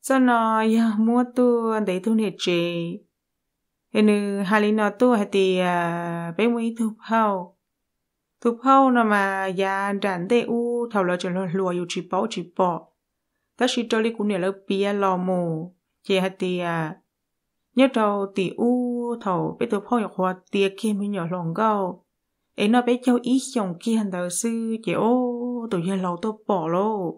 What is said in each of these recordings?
Txoj no yog muab tuaj ntawm ib tug niam tsev, es nws hais li no tuaj hais tias peb muaj ib tug phauj. Tus phauj no mas yav nram ntej ub thaum lawv tseem hluas hluas yus tsis paub tsis pom, tab sis raws li kuv niam lawv piav los mus ces hais tias nyob rau tim ub thaum peb tus phauj nyuam qhuav tiav kiag me nyuam hluas nkauj, es noj peb caug ib xyoos kiag ntawd xwb ces ub tus yawg laus tuaj pom lauj.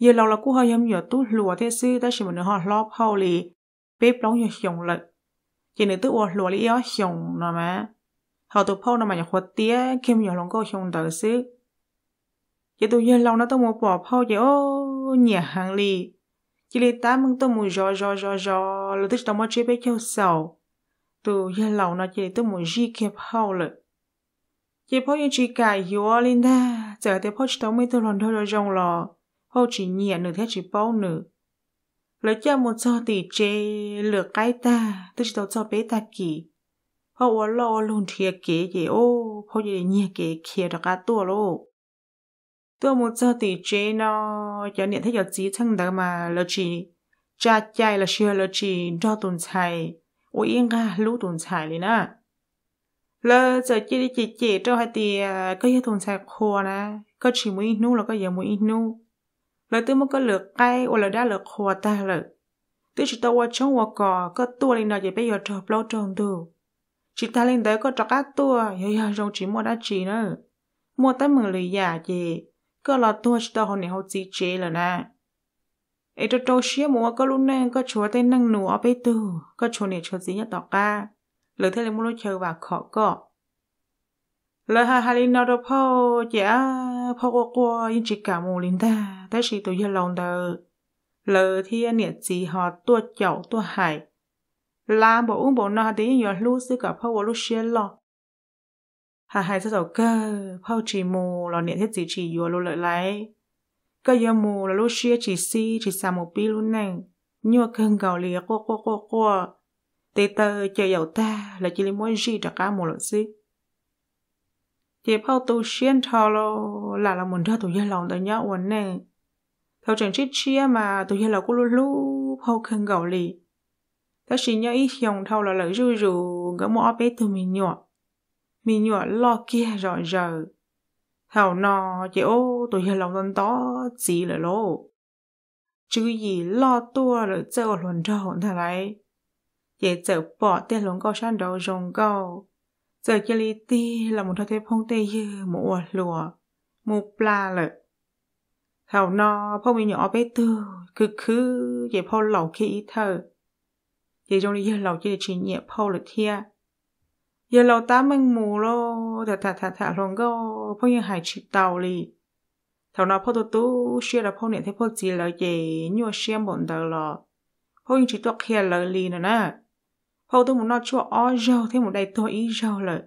Yawg laus los kuj ho yog me nyuam tub hluas thiab xwb tab sis mas nws ho hlob phauj li peb plaub nyuag xyoos lawm, ces nws twb ua hluas li ib ob xyoos no mas, ho tus phauj no mas nyuam qhuav tiav kiag me nyuam hluas nkauj xyoo ntawd xwb. Ces tus yawg laus no tuaj mus pom phauj ces ub nyiam heev li, cia li tab meeg tuaj mus zov zov zov zov, lawv twb tsis tau muab tsiab peb caug xaus, tus yawg laus no cia li tuaj mus zij kiag phauj lawm. Ces phauj yeej tsis kam yuav li ntag, txawm hais tias phauj tsis tau muaj ib tug hluas nraug zoo zoo los phauj tsis nyiam nws thiab tsis paub nws. Lawv coj mus txog tim tsev lwm qaib tag twb tsis tau txog peb tag kis, phauj ua loj ua lug nrhiav kev ces ub phauj cia li nyiag kev khiav rov qab tuaj lauj. Tuaj mus txog tim tsev no, cov niam thiab cov txiv txheej ntawd mas lawv tsis tsa cai los sis lawv tsis nrog tus ntxhais ua ib nqag hlub tus ntxhais li na. Lawv txawm cia li cem cem rau hais tias koj yog tus ntxhais qhua na, koj tsis mus ib hnub los koj yuav mus ib hnub. Lawv twb muab koj lwm qaib ua lawv dab lawv qhua tag lawm, twb tsis tau ua tshoob ua kos, koj tuaj li no ces peb yuav raug plaub raug ntug. Tsis tas li ntawd koj rov qab tuaj yuav yog zoo tsis muaj dab tsi na, muaj teeb meem lwm yam ces koj los tuag tsis tau hauv niam hauv txiv tsev lawm na. Es rau rau siab mus ua koj lub neej, koj tshuav tej neej nus ob peb tug, koj tshuav niam tshuav txiv nyob tom qab, lawv thiaj li muaj lub chaw vam khom koj. Lawv hais hais li no rau phauj ces phauj quaj quaj yeej tsis kam mus li ntag, tab sis tus yawg laus ntawd lawv thiab niam txiv ho tuaj caum tuaj hais, la npaum ub npaum no hais tias yeej yuav hlub xwb kom phauj ua lub siab loj. Hais hais txog thaum kawg phauj tsis mus los niam thiab txiv tsis yuav lawm lauj. Koj yuav mus los lub siab tsis xib tsis xav mus pib lub neej, nyuaj kawg nkaus li, quaj quaj quaj quaj, tes taw cawm yaum tag lawv cia li muab zij rov qab mus lawm xwb. Ces phauj tu siab nrho los lam los mus nrog tus yawg laus ntawd nyob ua neej. Thaum tseem tshiab tshiab mas tus yawg laus kuj hlub hlub phauj kawg nkaus li. Tab sis nyob ib xyoos dhau los lawm zuj zus nkawd muaj ob peb tug me nyuam, me nyuam loj kiag zom zaws. Thaum no ces ub tus yawg laus ntau ntau txiv lawm lauj, tswv yim loj tuaj lawm txawj ua hluas nraug ntag lauj. Ces txawm pom tej hluas nkauj sab nraud zoo nkauj, txawm cia li tig los mus nrog tej phooj tej ywg mus ua hluas, mus pla lawm. Thaum no phauj me nyuam ob peb tug khwv khwv ces phauj laus kiag ib thawj, ces zoo li yawg laus cia li tsis nyiam phauj lawm thiab. Yawg laus tab meeg mus lauj, tham tham tham hluas nkauj phauj yeej hais tsis tau li. Thaum no phauj tu tu siab rau phauj niam thiab phauj txiv lawv ces nyuaj siab npaum ntawd los phauj yeej tsis tuaj qhia lawv li no na. Phauj twb mus noj tshuaj ob zaug thiab mus dai tuag ib zaug lawm,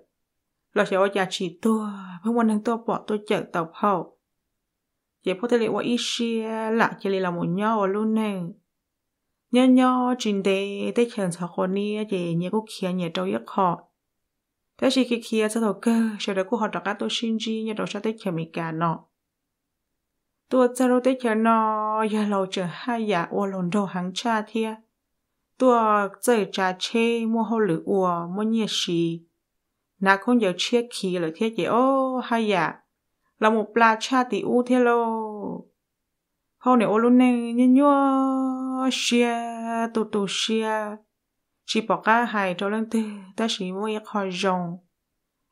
los xyov ua cas tsis tuag, pheej muaj neeg tuaj pom tuaj cawm tau phauj. Ces phauj thiaj li ua ib siab lam cia li los mus nyob ua lub neej. Nyob nyob tsis ntev teb chaws ntxhov quas niab ces nyias kuj khiav nyias rau ib qho. Tab sis khiav khiav txog thaum kawg sawv daws kuj ho rov qab tuaj sib ntsib nyob rau sab teb chaws Amelikas no. Tuaj txog lub teb chaws no, yawg laus tseem haj yam ua hluas nraug heev tshaj thiab. Tuaj txawj tsav tsheb, muaj hauj lwm ua, muaj nyiaj siv, hnav khaub ncaws tshiab khiv lawm thiab ces ob haj yam los mus pla tshaj tim ub thiab lauj. Phauj niam ua lub neej nyuaj nyuaj siab tu tu siab, tsis pom qab hais rau leej twg tab sis muaj ib qho zoo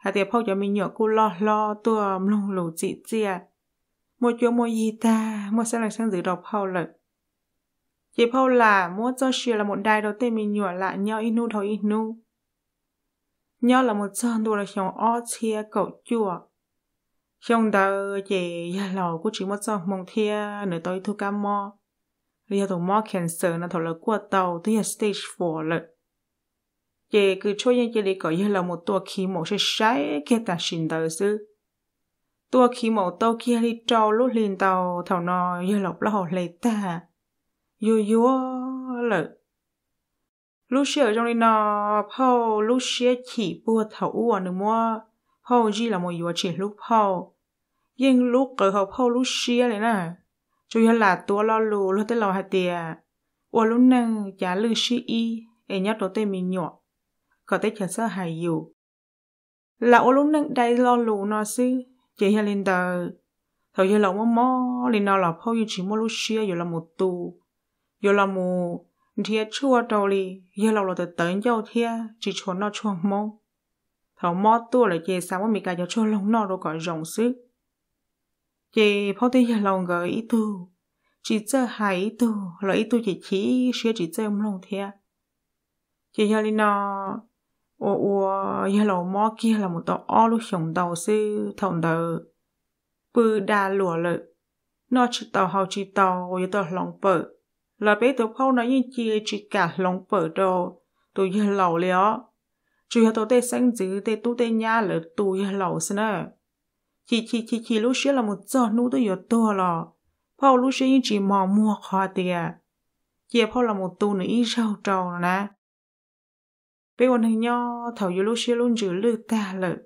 hais tias phauj cov me nyuam kuj loj hlob tuaj mloog lus txim txiaj, muaj cuab muaj yig tag muaj xeeb leej xeeb ntxwv rau phauj lawm. Ces phauj lam muab txoj sia los mus dai rau tej me nyuam lam nyob ib hnub dhau ib hnub. Nyob los mus txog ntua rau xyoo ob txhiab kaum cuaj, xyoo ntawd ces yawg laus kuj tsis muaj txoj hmoo thiab nws tau ib tug kab mob, los yog tus mob cancer no thaum lawv kuaj tau twb yog stage four lawm. Ces kws tshuaj yeej cia li kom yawg laus mus tua khi maum sai sai kiag tam sim ntawd xwb. Tua khi maum tau kiag li rau lub hli ntau, thaum no yawg laus plaub hau hle tag, yuag yuag lawm. Lub sij hawm zoo li no, phauj lub siab chim puag thaum ub uas nws muab phauj zij los mus yuav tsis hlub phauj, yeej lub qawv hauv phauj lub siab li na. Tsuas yog lam tuav lo lus luag tej laus hais tias ua lub neej cav lwj sib ib es nyob rau tej me nyuam kom teb chaws txhob hais yus. Lam ua lub neej dai lo lus no xwb ces yog li ntawd, thaum yawg laus mob mob li no los phauj yeej tsis muaj lub siab yuav los mus tu, yuav los mus nrhiav tshuaj rau li. Yawg laus los tawv tawv ncauj thiab tsis tshua noj tshuaj Hmoob. Thaum mob tuaj lawm ces xav muab Meskas cov tshuaj loog noj rau kom zoo xwb. Ces phauj thiab yawg laus nkawd ib tug tsis txawj hais, ib tug los ib tug ces chim siab tsis txawj mloog thiab. Ces yog li no, ua ua yawg laus mob kiag los mus tau ob lub xyoos ntau xwb. Thaum ntawd pw da luam lawm, noj tsis tau haus tsis tau, yuav tau hloov pawm los peb tus phauj no yeej cia li tsis kam hloov pawm rau tus yawg laus li os. Tsuas yog tau tej xeeb ntxwv tej tub tej nyab lawv tu yawg laus xwb na. Chim chim chim chim lub siab los mus txog hnub twb yuav tuag los phauj lub siab yeej tsis mos muag qhov tias cia phauj los mus tu nws ib zaug rau no na. Peb ua neeg nyob thaum yus lub siab lub ntsws lwj tag lawm,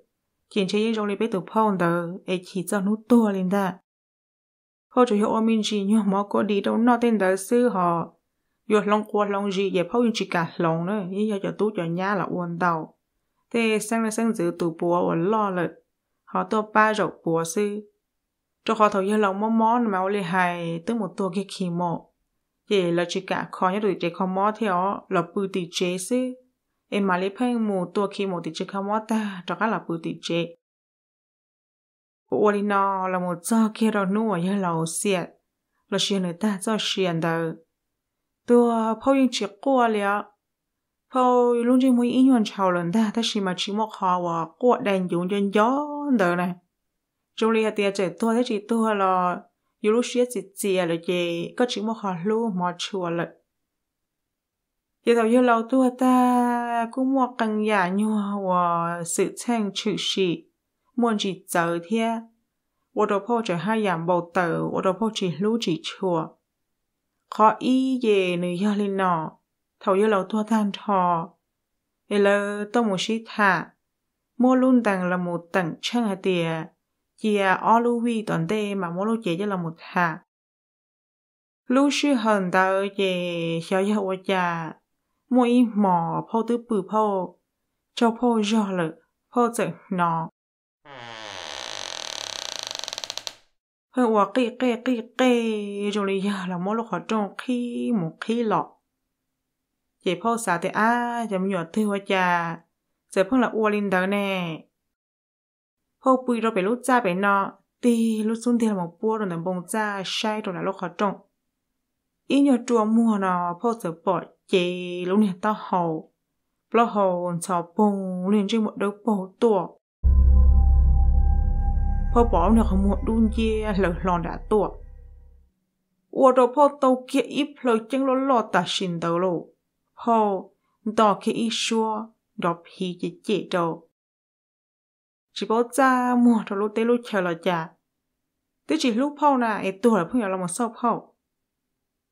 ces ntshe yeej zoo li peb tus phauj ntawd es chim txog hnub tuag li ntag. Phauj tsuas yog ua me ntsis nyuag mov kua dis rau noj tej ntawd xwb hos yuav hloov quav hloov zis ces phauj yeej tsis kam hloov na, yeej yog cov tub cov nyab los ua ntau. Tej xeeb leej xeeb ntxwv tus puav uas loj lawm ho tuaj pab zaum puav xwb. Rau qhov thaum yawg laus mob mob no mas ua li hais twb mus tua kiag khi mos, ces lawv tsis kam kho nyob rau tim tsev kho mob thiab os, los pw tim tsev xwb. Es mam li pheej mus tua khi mos tim tsev kho mob tag rov qab los pw tim tsev. Ua ua li no los mus txog kiag rau hnub uas yawg laus xiam lossis yog nws tag txoj sia ntawd, tuag phauj yeej tsis quaj li os. Phauj lub ntsej muag ib nyuag ntshau lawm ntag tab sis mas tsis muaj qhov uas quaj dai ncuv nco nco ntawd na. Zoo li hais tias txawm tuag thiab tsis tuag los yus lub siab txias txias lawm ces koj tsis muaj qhov hlub hmov tshua lawm. Ces thaum yawg laus tuag tag kuj muaj qee yam nyuag uas xwm txheej tshwm sim muaj ntsis txawv thiab, ua rau phauj tseem haj yam npau taws, ua rau phauj tsis hlub tsis tshua. Qhov ib ces nws yog li no, thaum yawg laus tuag tag nrho es lawv tuaj mus sib tham, muab lub ntees los mus teem tsheej hais tias cia ob lub vij tom ntej mas muab lub cev coj los mus tham. Lub sij hawm ntawd ces xyov yog ua cas muaj ib hmos phauj twb pw phauj tsaug phauj zog lawm, phauj txawm hnov pheej ua qij qej qij qej zoo li yog los muab lub qhov rooj qhib mus qhib los. Ces phauj xav tias ab, cov me nyuam twg ua cas txawm pheej los ua li ntawd ne? Phauj pw rau pem lub txaj pem no, tig lub xub ntiag los puab rau ntawm npoo txaj saib rau nram lub qhov rooj. Ib nyuag rua muag no phauj txawm pom ces lub niag taub hau, plaub hau ntxhov poog, lub niag ntsej muag dawb paug tuaj. Phauj pom lub niag qhov muag dub nciab hlaws hlo nram tuaj, ua rau phauj tau kiag ib plhaw ceeb loj loj tam sim ntawd lauj. Phauj nto kiag ib suab nrov phiv ces cem rau, tsis paub txaj muag rau lub teb lub chaw los cas, twb tsis hlub phauj na es tuag lawm pheej yuav los mus xauj phauj.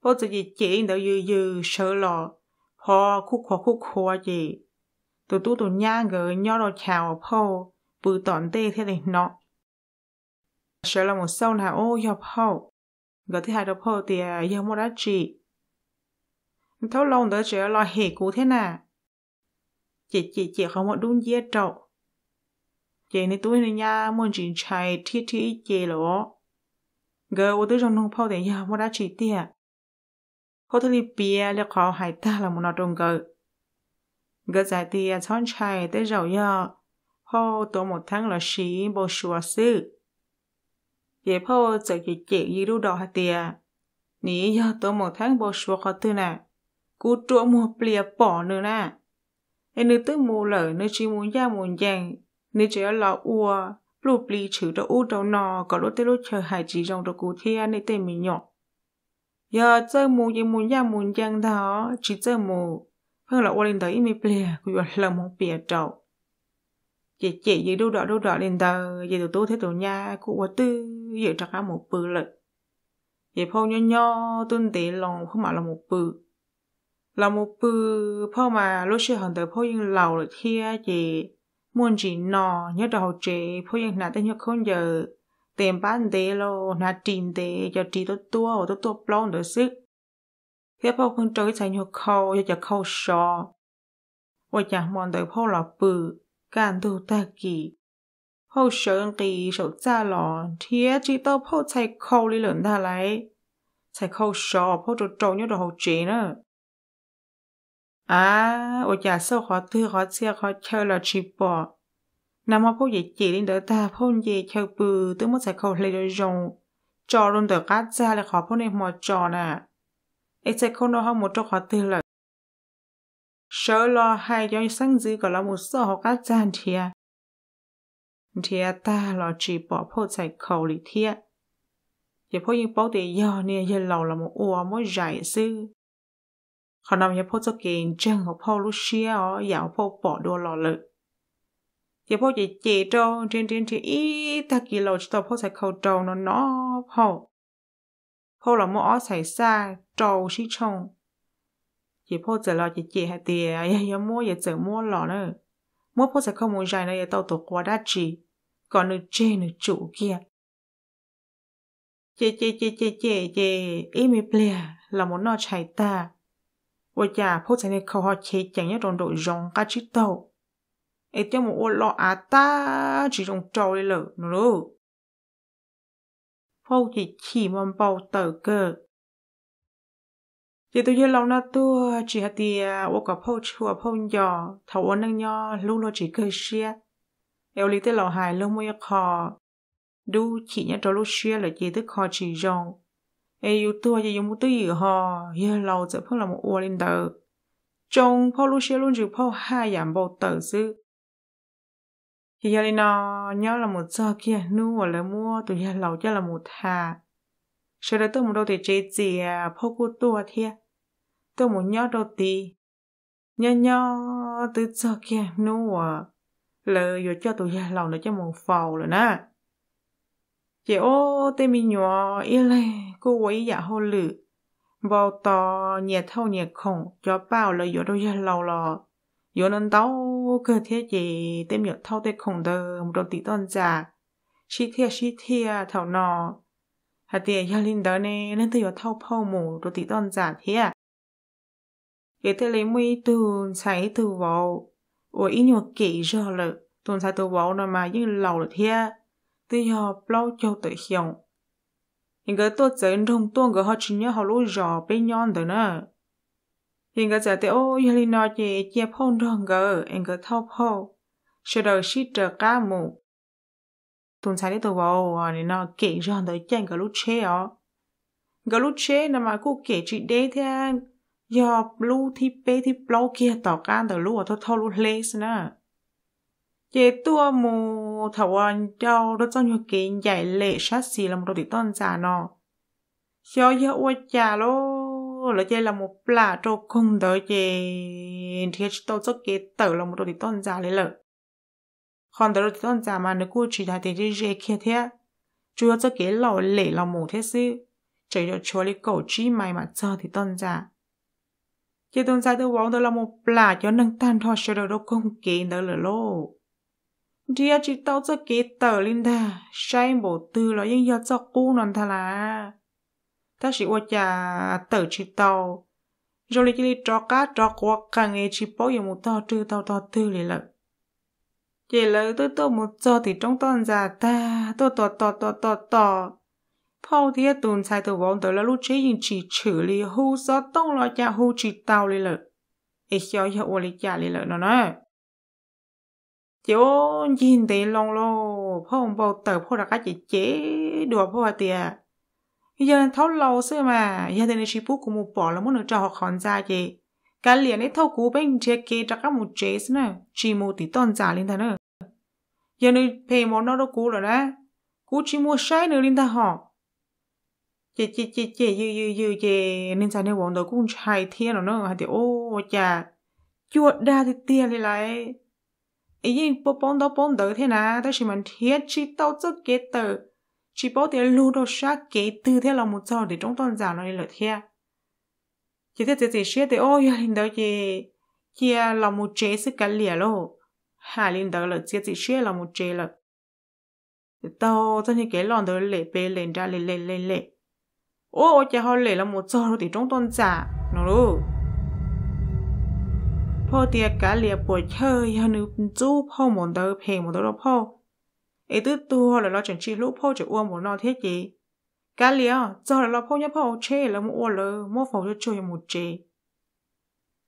Phauj txawm cem cem li ntawd yws yws sawv los phov khuj khuav khuj khuav ces tus tub tus nyab nkawd nyob rau chav uas phauj pw tom ntej thiaj li hnov. Sawv los mus xauj na, ub, yog phauj. Nkawd thiaj hais rau phauj tias, yog muaj dab tsi? Thaub laus ntawd tseem los hem kuv thiab na. Ces cem cem qhov muag dub nciab rau, ces nws tub nws nyab muaj ntsis ntshai rhiab rhiab ib ce lawm os. Nkawd ua twb zoo nug phauj tias yog muaj dab tsi tiag. Phauj thiaj li piav li qhov hais tag los mus no rau nkawd. Nkawd txawm hais tias txhob ntshai, tej zaum yog phauj tuav maum theeb los sis npau suav xwb. Ces phauj txawm cem cem yws dub dau hais tias, nim yog tuav maum theeb npau suav qhov twg na, kuv rua muag plias pom nws na. Es nws twb mus lawm, nws tsis mus ncaj mus ncees, nws tseem yuav los ua pluj plis tshwm rau ub rau no kom lub teb lub chaw hais tsis zoo rau kuv thiab nej tej me nyuam. Yog txawj mus ces mus ncaj mus ncees ntag, tsis txawj mus, pheej los ua li ntawd ib me pliag kuv yuav hlawv hmoov pias rau. Ces cem yws dub dom dub dom li ntawd ces tus tub thiab tus nyab kuj ua twj ywm rov qab mus pw lawm. Ces phauj nyob nyob twb ntev loo phauj mam los mus pw. Los mus pw, phauj mas lub sij hawm ntawd phauj yeej laus lawm thiab ces muaj ntsis no nyob rau hauv tsev phauj yeej hnav tej nyuag khaub ncaws tes npab ntev los hnav ris ntev, cov ris tuab tuab uas tuaj tuaj plaub ntawd xwb. thiab phauj pheej rau ib txhais nyuag khau yog cov khau sov. Ua cas hmo ntawd phauj los pw, kaj ntug tag kis, phauj sawv nqis saum txaj los nrhiav tsis tau phauj txhais khau li lawm ntag lauj. Txhais khau sov phauj rau rau nyob rau hauv tsev na. Av, ua cas xauj qhov twg qhov txhia qhov chaw los tsis pom. Nag hmo phauj cem cem li ntawd tag phauj nce chaw pw, twb muab txhais khau hle zoo zoo tso rau ntawm qab txaj li qhov phauj niaj hmo tso na. Es txhais khau no ho mus rau qhov twg lawm? Sawv los hais cov xeeb ntxwv kom los mus xauj hauv qab txaj nrhiav. Nrhiav tag los tsis pom phauj txhais khau li thiab. Ces phauj yeej paub tias yog niag yawg laus los mus ua muab zais xwb. Qhov no yog phauj txoj kev ntseeg hauv phauj lub siab os, yam uas phauj pom dua los lawm. Ces phauj cem cem rau nrhiav nrhiav nrhiav ib tag kis los tsis tau phauj txhais khau rau no no phauj. Phauj los muab ob txhais xaj rau sib tshooj. Ces phauj txawm los cem cem hais tias yog yuav muab yuav txawm muab los na, muab phauj txhais khau mus zais no yuav tau tus quav dab tsi, kom nws tseg nws tsum kiag. Ces ces ces ces ces ces ib me pliag los mus noj tshais tag, ua cas phauj txhais niag khau ho chev ceev nyob rau nraum zoov qab tsib taug, es coj mus ua lo av tag tsis zoo rau li lawm no lauj. Phauj ces chim npau taws kawg. Ces tus yawg laus no tuag tsis hais tias ua kom phauj tshua phauj nco, thaum ua neej nyob hlub luag tsis kawg siab, es ua li tej laus hais luag muaj ib qho dub chim nyob rau lub siab lawm ces twb kho tsis zoo. Es yus tuag ces yus mus twj ywm ho, yawg laus txawm pheej los mus ua li ntawd, tsoo phauj lub siab lub ntsws phauj haj yam npau taws xwb. Ces yog li no, nyob los mus txog kiag hnub uas lawv muab tus yawg laus coj los mus tha, sawv daws tuaj mus rau tim tsev txias phauj kuj tuaj thiab, tuaj mus nyob rau tid. Nyob nyob twb txog kiag hnub uas lawv yuav coj tus yawg laus ntawd coj mus faus lawm na. Ces ub tej me nyuam ib leeg kuj ua ib yam hauj lwm, npau tos nyias thauj nyias khoom, cov paj uas lawv yuav rau yawg laus los yuav ntau ntau kawg thiab ces tej me nyuam thauj tej khoom ntawd mus rau tim toj ntxas, sib thiaj sib thiaj thaum no hais tias yog li ntawd ne leej twg yuav thauj phauj mus rau tim toj ntxas thiab. Ces thiaj li muaj ib tug ntxhais ib tug vauv uas ib nyuag kem zog lawm, tus ntxhais tus vauv no mas yeej laus lawm thiab, twb yog plaub caug tawm xyoo. Es nkawd tuaj txawv nroog tuaj, nkawd ho tsis nyob hauv lub zos peb nyob ntawd na. Ces nkawd txawm tias, Ub, yog li no ces cia phauj nrog nkawd es nkawd thauj phauj, sawv daws sib raws qab mus. Tus ntxhais thiab tus vauv no kem zog ntawd caij nkawd lub tsheb os. Nkawd lub tsheb no mas kuj kem tsis deb thiab, yog lub thib peb thib plaub kiag tom qab ntawm lub uas thauj thauj lub hleb xwb na. Ces tuaj mus thaum uas rau rau txoj nyuag kev ncaim lem sab xis los rau tim toj ntxas no, xyov yog ua cas lauj, lawv cia li los mus plam rau koog ntawd ces nrhiav tsis tau txoj kev tawm los rau tim toj ntxas li lawm. Qhov ntawd rau tim toj ntxas mas nws kuj tsis hais tias ze ze kiag thiab, tsuas yog txoj kev loj lem los mus thiab xwb, tseem yuav tshuav li kaum tsib mais mam txog tim toj ntxas. Ces tus ntxhais tus vauv ntawd los mus plam cov neeg tag nrho sawv daws rau koog kev ntawd lawm lauj. Nrhiav tsis tau txoj kev tawm li ntag, saib npaum twg los yeej yog txoj qub no ntag lauj. Tab sis ua cas tawm tsis tau, zoo li cia li rov qab rov quav qees es tsis paub yuav mus tog twg tau tog twg li lawm. Ces lawv twb tuaj mus txog tim roob toj ntxas tag, tuaj tos tos tos tos tos, phauj thiab tus ntxhais tus vauv ntawd lawv lub tsheb yeej tsis tshwm li, hu xov tooj los cas hu tsis tau li lawm, es xyov yog ua li cas li lawm no na. Ces ub ncig ntev loo lauj, phauj npau taws, phauj rov qab cem cem dua, phauj hais tias, Yog thaub laus xwb mas, yog tias nws tsis pub kuv mus pom los muab nws rau hauv qhov ntxa ces kav liam, neb thauj kuv peb nrhiav kev rov qab mus tsev xwb na, tsis mus tim toj ntxas li ntag na. Yog nws phem npaum no rau kuv lawm na, kuv tsis mus saib nws li ntag hos. Ces cem cem cem yws yws yws ces niag ntxhais niag vauv ntawd kuj ntshai thiab no na, hais tias, Ua cas cuag dag tiag tiag li lauj. Es yeej paub ntaub paub ntawv thiab na, tab sis mas nrhiav tsis tau txoj kev tawm, tsis paub tias lug rau sab kev twg thiab los mus txog tim roob toj ntxas no li lawm thiab. Ces thiaj txiav txim siab tias, Ub, yog li ntawd ces cia los mus tsev xwb kav liam lauj. Hais li ntawd lawm txiav txim siab los mus tsev lawm. Ces taug txoj niag kev loj ntawd lem pem lem nrad lem lem lem lem, Ua, ua cas ho lem los mus txog rau tim roob toj ntxas no lauj? Phauj tias, Kav liam, puam chawj, yog nws ntxub phauj npaum ntawd, phem npaum ntawd rau phauj, es twb tuag lawm los tseem tsis hlub phauj, tseem ua npaum no thiab ces, kav liam, txog lawm los phauj nyob phauj hauv tsheb, lawv mus ua lawv, muab faus tsuag tsuag yuav mus tsev.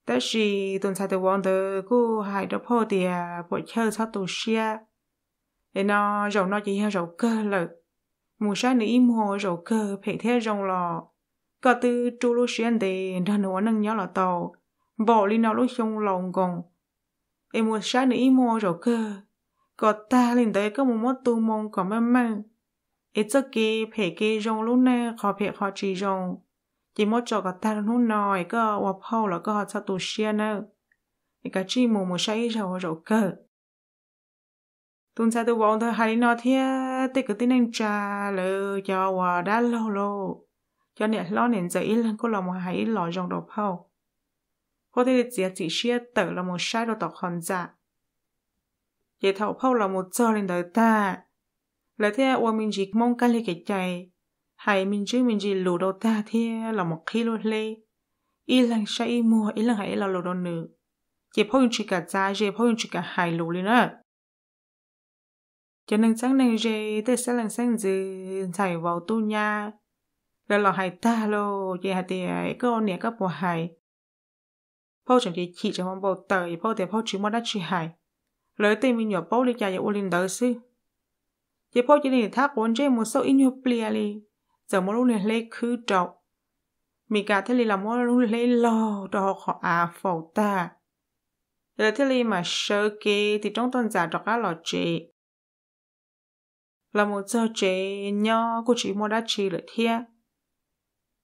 Tab sis tus ntxhais tus vauv ntawd kuj hais rau phauj tias, Puam chawj, txhob tu siab. Es no, zaum no ces yog zaum kawg lawm. Mus saib nws ib muag, zaum kawg, phem thiab zoo los koj twb rub lub siab ntev nrog nws ua neej nyob los tau npaum li no lub xyoo laus nkoos. Es mus saib nws ib muag zaum kawg, kom tag li ntawd koj mus muab tu moo kom meej meej. Es txoj kev phem kev zoo, lub neej qhov phem qhov tsis zoo, ces muab tso kom tag rau hnub no, es koj ua phauj los koj ho txhob tu siab nawb. Es kav tsij mus, mus saib ib zaug zaum kawg. Tus ntxhais tus vauv ntawd hais li no thiab tej kwv tij neej tsa, lawv cov uas dab laug lauj, cov niam hlob niam ntxawm ib leeg kuj los mus hais ib los zoo rau phauj. Phauj thiaj li txiav txim siab tawm los mus saib rau tom qhov ntxa. Ces thaum phauj los mus txog li ntawd tag, lawv thiaj ua me ntsis Hmoob kab li kev cai, hais me ntsis me ntsis lus rau tag thiab los mus qhib lub hleb, ib leeg saib ib muag, ib leeg hais ib lo lus rau nws. Ces phauj yeej tsis kam txav ze, phauj yeej tsis kam hais lus li na. Cov neeg txheeb neeg ze, tej xeeb leej xeeb ntxwv, ntxhais vauv tub nyab, lawv los hais tag lauj, ces hais tias, Koj niam, koj puas hais? Phauj tseem chim chim, tseem npau taws, phauj tias phauj tsis muaj dab tsi hais, lawv tej me nyuam paub li cas yuav ua li ntawd xwb. Ces phauj cia li thab quav ntsej mus xauj ib nyuag pliag li, txawm muab lub niag hleb khwb rau. Mes kas thiaj li los muab lub hleb laug rau hauv qhov av faus tag. Ces lawv thiaj li mam sawv kev tim roob toj ntxas rov qab los tsev. Los mus txog tsev nyob kuj tsis muaj dab tsi lawm thiab.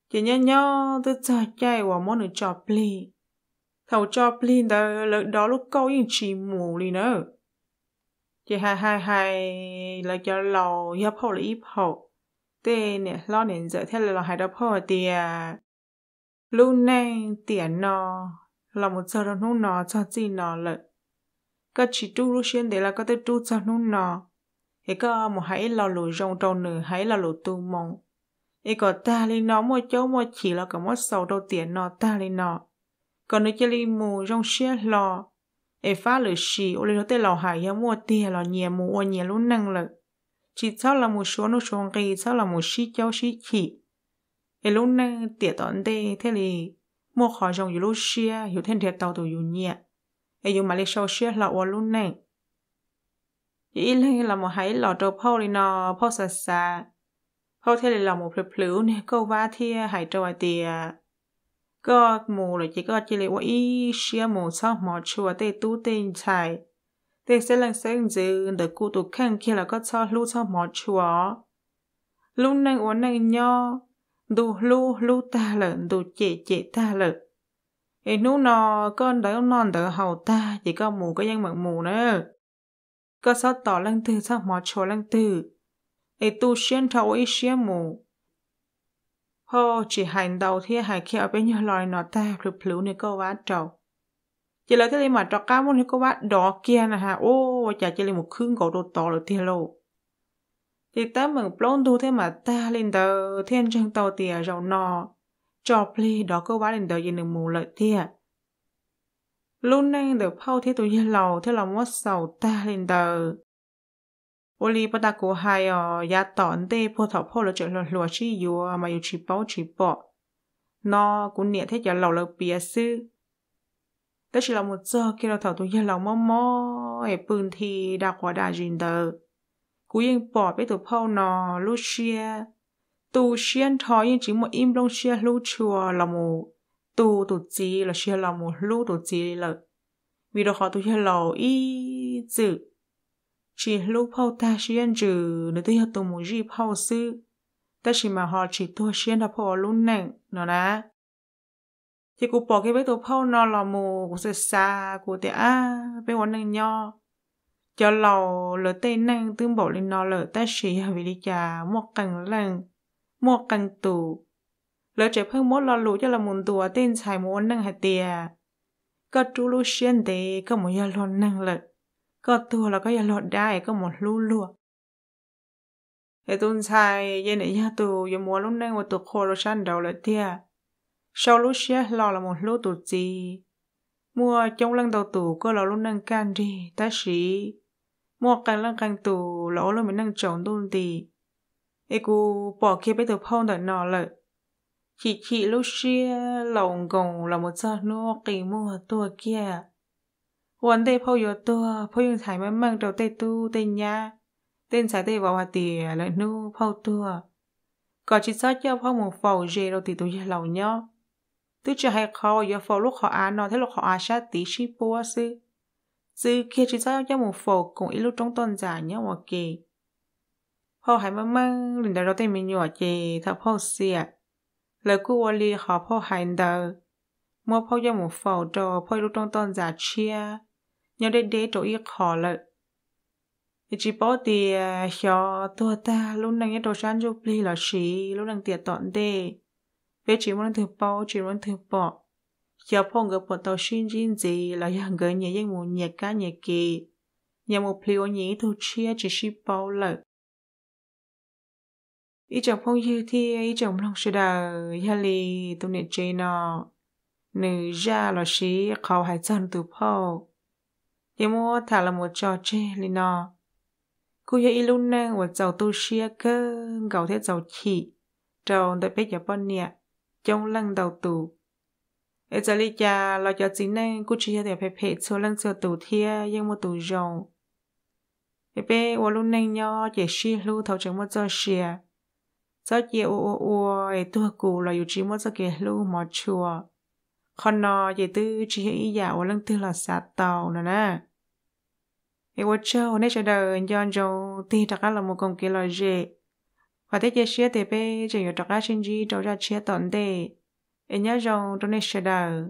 Ces nyob nyob twb txog caij uas muab nws tso plig. Thaum tso plig ntawd lawv dov lub kauj yeej tsis mus li na. Ces hais hais hais, lawv cov laus yog phauj lawv ib phaum, tej niam hlob niam ntxawm thiaj li los hais rau phauj hais tias, Lub neej tiam no los mus txog rau hnub no, txog txij no lawm, koj tsis rub lub siab ntev los koj twb rub txog hnub no. Es koj mus hais ib lo lus zoo rau nws, hais ib lo lus tu moo, es kom tag li no, muaj caub muaj chim los kom muab xaus rau tiam no tag li no, kom nws cia li mus zoo siab hlo. Es fab lwm sim ua li luag tej laus hais, yog muaj tiag los nyias mus ua nyias lub neej lawm, tsis txhob los mus suav nuj suav nqis, txhob los mus sib caub sib chim. Es lub neej tiam tom ntej thiaj li muaj qhov zoo yus lub siab, yus thiaj nrhiav tau tus yus nyiam, es yus mam li sau siab hlo ua lub neej. Ces ib leeg los mus hais ib los rau phauj li no, phauj xav xav, phauj thiaj li los mus plhws plhws ub niag kauj vab thiab hais rau hais tias, Koj mus lawm ces koj cia li ua ib siab mus, txhob hmov tshua tej tub tej ntxhais, tej xeeb leej xeeb ntxwv ntawm kuv tus kheej kiag los koj txhob hlub txhob hmov tshua os. Lub neej ua neej nyob, ntu hlub hlub tag lawm, ntu cem cem tag lawm. Es hnub no koj ntawv noj ntawv haus tag ces koj mus koj yeej meem mus na. Koj txhob tos leej twg, txhob hmov tshua leej twg, es tu siab nrho ua ib siab mus. Phauj tsis hais ntau thiab, hais kiag ob peb nyuag lo li no tag plhws plhws niag kauj vab rau. Ces lawv thiaj li mam rov qab muab niag kauj vab dov kiag na has, ua cas cia li mus khwb nkaus rau tod lawm tiag lauj. Ces teeb meem plaub ntug thiaj mam tag li ntawd, thiaj ntseeg tau tias zaum no tso plig dov kauj vab li ntawd ces nws mus lawm tiag. Lub neej ntawm phauj thiab tus yawg laus thiaj los muab xaus tag li ntawd. Ua li puag ta kuv hais os, yav tom ntej puag thaum phauj lawv tseem hluas hluas sib yuav mas yus tsis paub tsis pom, no kuv niam thiab cov laus lawv piav xwb. Tab sis los mus txog kiag rau thaum tus yawg laus mob mob es pw nthi da quav da zis ntawd, kuv yeej pom peb tus phauj no lub siab tu siab nrho, yeej tsis muaj ib nplooj siab hlub tshua los mus tu tus txiv lossis los mus hlub tus txiv li lawm. Vim rau qhov tus yawg laus ib txwm tsis hlub phauj tag siab ntsws, nws twb yog tus mus zij phauj xwb, tab sis mas ho tsis tuag siab nrog phauj ua lub neej no na. Ces kuv pom kiag peb tus phauj no los mus kuv xav xav kuv tias, ab, peb ua neej nyob, cov laus lawv tej neej twb npaum li no lawm tab sis yog vim li cas muaj qee leej, muaj qee tus, lawv tseem pheej muab lo lus coj los mus ntuas tej ntxhais mus ua neej hais tias, koj rub lub siab ntev koj mus yog luag neeg lawm, koj tuag los koj yog luag dab es koj mus hlub luag. Es tus ntxhais ces nws yog tus yuav mus ua lub neej ua tus qhua rau sab nraud lawm tiag. Sau lub siab hlo los mus hlub tus txiv. Muaj coob leej ntau tus kuj los lub neej kaj nrig tab sis muaj qee leej qee tus los ua lub me neej tsaus ntuj nti. Es kuv pom kiag peb tus phauj ntawm no lawm, chim chim lub siab laus nkoos los mus txog hnub qi muag tuag kiag. Ua ntej phauj yuav tuag, phauj yeej hais meej meej rau tej tub tej nyab, tej ntxhais tej vauv hais tias lawv hnub phauj tuag, kom tsis txhob coj phauj mus faus ze rau tim tus yawg laus nyob. Twb tsis hais qhov uas yuav faus lub qhov av no thiab lub qhov av sab tid sib puab xwb, txwv kiag tsis txhob coj mus faus koom ib lub roob toj ntxas nyob ua ke. Phauj hais meej meej li ntawd rau tej me nyuam ces thaum phauj xiam, lawv kuj ua li qhov phauj hais ntawd, muab phauj coj mus faus rau phauj ib lub roob toj ntxas tshiab nyob deb deb rau ib qho lawm. Es tsis paub tias xyov tuag tag lub neej nyob rau sab ntsuj plig los sis lub neej tiam tom ntej, peb tsis muaj leej twg paub tsis muaj leej twg pom. Xyov phauj nkawd puas tau sib ntsib ntxiv los yog nkawd nyias yeej mus nyias kab nyias kev, nyias mus plhis ua nyias ib tug tshiab tsis sib paub lawm. Ib tsoom phooj ywg thiab ib tsoom mloog sawv daws, yog li tus niam tsev no nws zaj los sis qhov hais txog nws tus phauj, ces muab tham los mus tso tseg li no. Kuj yog ib lub neej uas txaus tu siab kawg nkaus thiab txaus chim rau ntawm peb cov poj niam coob leej ntau tus. Es txawm li cas los cov txiv neej kuj tsis yog tias phem phem txhua leej txhua tus thiab, yeej muaj tus zoo. Es peb ua lub neej nyob ces sib hlub thaum tseem muaj txoj sia, txhob cia ua ua ua es tuag kuv los yus tsis muaj txoj kev hlub hmov tshua. Qhov no ces twb tsis yog ib yam uas leej twg los xav tau no na. Es ua tsaug nej sawv daws nco ntsoov tig rov qab los mus koom kev lom zem, vam thiab cia siab tias peb tseem yuav rov qab sib ntsib rau zaj tshiab tom ntej. Es nyob zoo rau nej sawv daws.